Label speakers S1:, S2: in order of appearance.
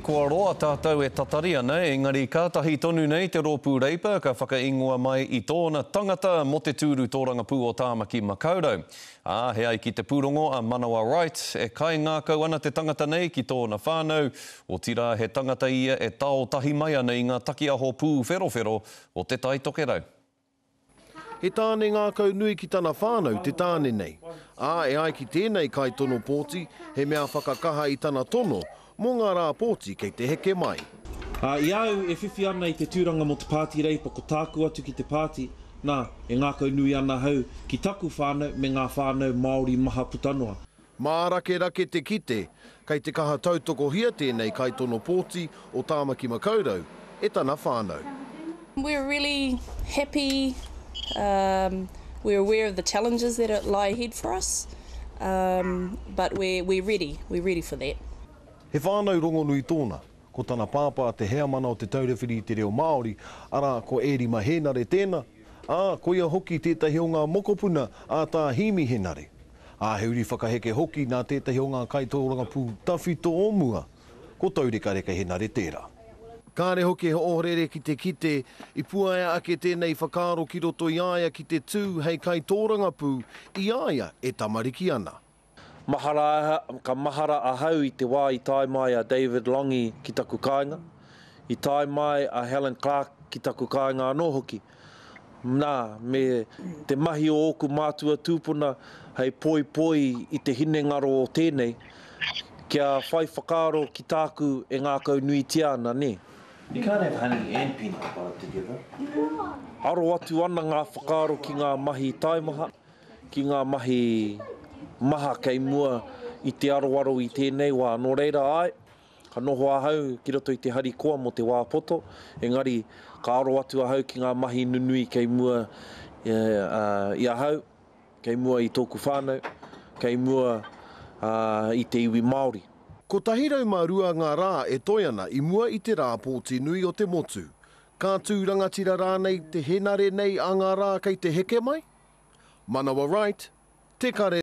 S1: Kua roa tātou e tatari ana, engari kātahi tonu nei te Rōpū Reipa ka whakaingoa mai i tōna tangata mō te tūru tōrangapū o Tāmaki Makaurau. Ā, he ai ki te pūrongo a Manawa Wright, e kaingākau ana te tangata nei ki tōna whānau, otirā he tangata ia e tao tahi mai ana i ngā takiaho pūwherowhero o Te Tai Tokerau.
S2: He tāne ngākau nui ki tana whānau te tāne nei. Ā, e ai ki tēnei kaitono pōti, he mea whakakaha i tana tono mō ngā rā pōti kei te heke mai.
S3: Ā, i a au e whiwhi ana i te tūranga mō te Pāti Reipa ko tāku atu ki te pāti, nā, e ngākau nui ana ahau ki taku whānau me ngā whānau Māori maha puta noa.
S2: Mārakerake te kite, kei te kaha tautokohia tēnei kaitono pōti o Tāmaki Makaurau e tana whānau.
S4: We're really happy, um, we're aware of the challenges that lie ahead for us, um, but we're, we're ready, we're ready for that.
S2: He whānau rongonui tōna. Ko tana pāpā te heamana o Te Taura Whiri i te Reo Māori, arā, ko Ērima Hēnare tēnā, ā, koia hoki tētahi o ngā mokopuna a Tā Hīmi Hēnare. Ā, he uri whakaheke hoki nā tētahi o ngā kaitōrangapū tawhito o mua, ko Taurekareka Henare tērā. Kāre hoki he ohorere ki te kite, i puaea ake tēnei whakaaro ki roto i a ia ki te tū hei kaitōrangapū i a ia e tamariki ana.
S3: Mahara, ka mahara ahau i te wā i tae mai a David Lange ki taku kāinga, i tae mai a Helen Clark ki taku kāinga anō hoki. Nā, me te mahi o ōku mātua tūpuna hei poipoi i te hinengaro o tēnei, kia whai whakaaro ki tāku e ngākaunuitia ana, nē. You can't have honey and peanut butter together. Aro atu ana ngā whakaaro ki ngā mahi taimaha, ki ngā mahi maha kei mua i te aroaro i tēnei wā. Nō reira, āe, Ka noho ahau ki roto i te harikoa mō te wā poto, engari ka aro atu ahau ki ngā mahi nunui kei mua i ahau, kei mua i tōku whānau, kei mua i te iwi Māori.
S2: 102 ngā rā e toe ana i mua i te rā pōti nui o te motu. Ka tū rangatira rānei te henare nei a ngā rā kei te heke mai? Manawa Wright, Te Karere.